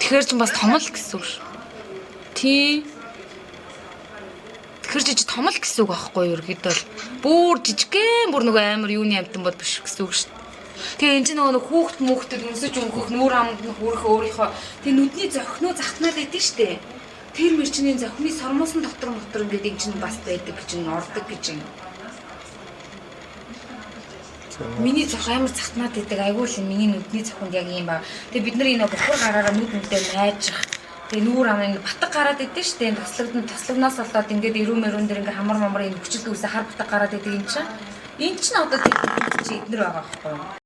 Тэгэхээр чинь бас том л гэсэн үг шүү. Тий. Тэгэхээр чи том л гэсэн үг аахгүй юу ерөөдөө л. Бүр жижигхэн бүр нөгөө амар юуны амтан бол биш гэсэн үг шүү. Тэгээ энэ чинь нөгөө нэг хүүхд мөхдөд өмсөж өмхөх нүүр амд нь хүрэх өөрийнхөө тэгээ нүдний зохиноо захтнаад байдэн штэ. Тэр мэрчний зохины сормуусан дотор мотор ингээд энэ чинь бас байдаг гэж нь ордог гэж юм. Миний зох амар захтнаад байдаг. Айгүй л миний нүдний зохинд яг юм ба. Тэгээ бид нар энэ бухар гараараа нүд нүдээ майжих. Тэгээ нүүр ам ингэ батг гараад идэв штэ. Энэ тослогдсон тослогноос болоод ингээд эрүү мөрөн дээр ингээ хамар мамар энэ хүчил үүсэ хар батг гараад идэг юм чинь. Энэ чинь одоо тэр чи эднэр байгаа байхгүй юу?